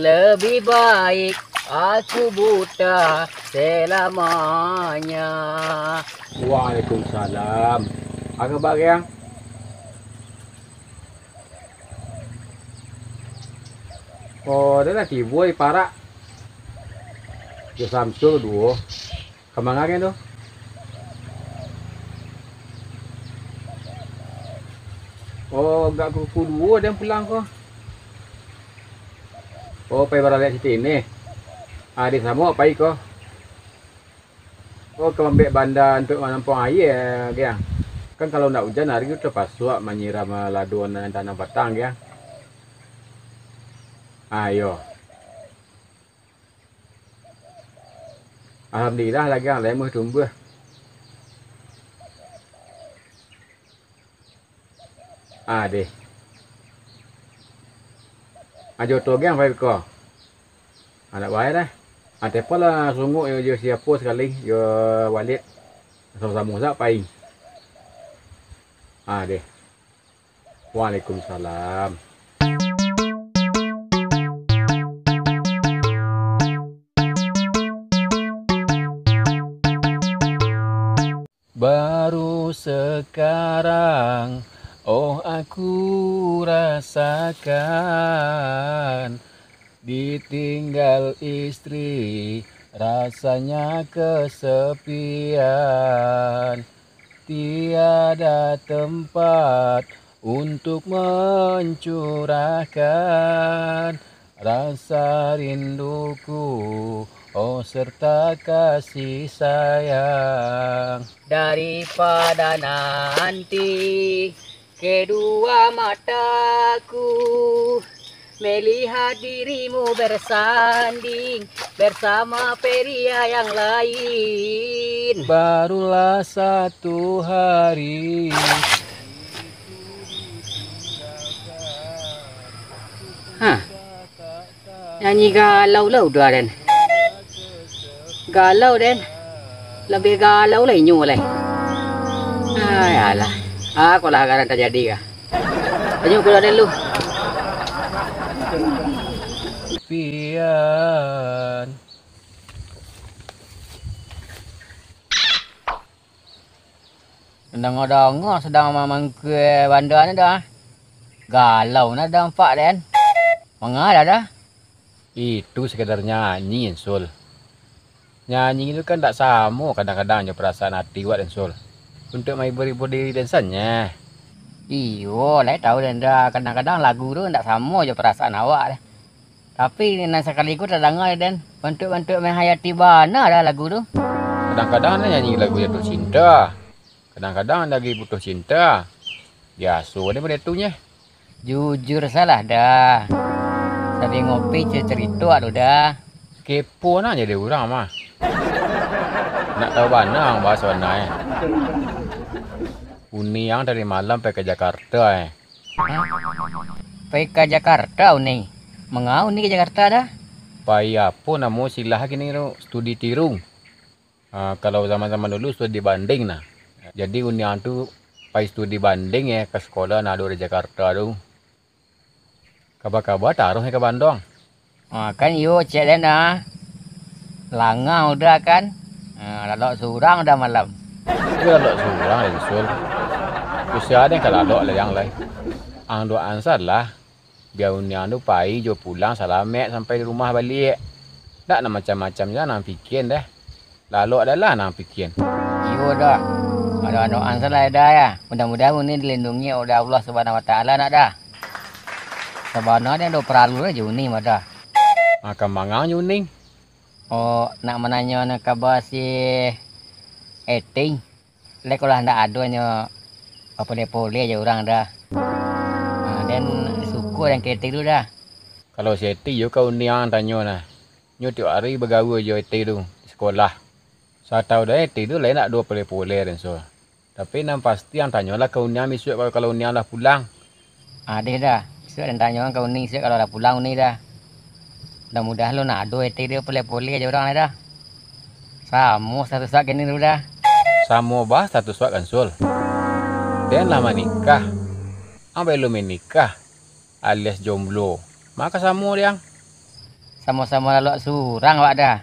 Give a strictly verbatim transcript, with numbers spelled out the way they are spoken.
Lebih baik aku buta selamanya. Waalaikumsalam. Apa kabar, Gang? Oh, dah lah tibo di parak. Jo Samsul duo. Ka manga tu? Oh, agak pukua duo den pulang ko. Oh, pai baralek siti ni. Ah, di samo pai ko. Oh, ka maambiak banda untuak manampung aia, Gang. Kan kalau ndak ujan, ari tu tapasuak manyiram lado nan tanam patang, Gang. Ah, iyo. Alhamdulillah lah, Gang, lah muah tumbuah. Ah, deh. Ajo to, Gang, pai ko. Anak bahaya dah. Ah, telepon lah Sunguk jo, jo sia sakali, jo Walid. Samo-samo sak pai. Ah, deh. Waalaikumsalam. Baru sekarang, oh, aku rasakan, ditinggal istri, rasanya kesepian. Tiada tempat untuk mencurahkan rasa rinduku, oh, serta kasih sayang. Daripada nanti kedua mataku melihat dirimu bersanding bersama pria yang lain. Barulah satu hari. Hah. Nyanyi galau lah udah den. Galau den. Lebih galau lah inyo lai. Ai alah. Ah, kok lah hagaran tajadi kah. Tanyo pulo den lu. Pian. Danga-danga sadang mamangkua banda ni dah. Galau nah dampak den. Manga dah dah. Itu sekadar nyanyi, Sul. Nyanyi tu kan ndak samo kadang-kadang jo parasaan ati awak, Sul. Untuak mahibur-hibur diri den sajo. Iyo, lai tahu den dah, kadang-kadang lagu tu ndak samo jo parasaan awak dah. Tapi nan sakali ko tadanga den, bantuak-bantuak mahayati bana dah lagu tu. Kadang-kadang den nyanyi lagu jatuah cinta, kadang-kadang lagi putuih cinta. Biaso den model tu nyeh. Jujur salah dah. Sambil ngopi carito-carito tu dah. Kepo nah jadi urang mah. Nak tahu bana ang bahaso bana eh. Uni ang tadi malam pai ka Jakarta eh. Hah? Pai ka Jakarta Uni? Manga Uni ka Jakarta dah? Pai apo namo istilah kini tu, studi tiru. Ah, kalau zaman-zaman dulu studi banding nah. Jadi Uni ang tu pai studi banding eh ka sekolah nan ado di Jakarta tu. Kaba-kaba taruih ka Bandung. Ah, kan iyo cek den ah. Langang udah kan. Ah, lalok surang udah malam. Iyo lalok surang den Sul. Usia den ka lalok lai ang lai. Ang doaan salah. Bia Uni ang tu pai jo pulang salamek sampai di rumah baliak. Ndak nan macam-macam se nan pikia dah. Lalok dah lah nan pikia. Iyo dah. Ado-adoan salah dah ya. Mudah-mudahan Uni dilindungi oleh Allah Subhanahu Wa Taala nak dah. Sabana den ado paralu lah jo Uni mah dah. Ah, ka manga jo Uni? Oh, nak mananyo kaba si Eti. Lai kalau ndak ado nyo bapoleh-poleh jo urang dah. Ha, den suko den ka Eti tu dah. Kalau si Eti yo ka Uni ang tanyo nah. Nyo tiok ari bagaua jo Eti tu di sekolah. Satau den Eti tu lai ndak ado poleh-poleh den so. Tapi nan pasti ang tanyolah ka Uni ang bisuak kalau Uni ang lah pulang. Adeh dah, bisuak den tanyoan ka Uni, bisuak kalau lah pulang Uni dah. Mudah-mudahan lo nak ado Eti tu poleh-poleh jo urang lai dah. Samo status wak kini tu dah. Samo bah status wak kan Sul. Den lah manikah, ang balum manikah, alias jomblo. Maka samo dek ang. Samo-samo lalok surang awak dah.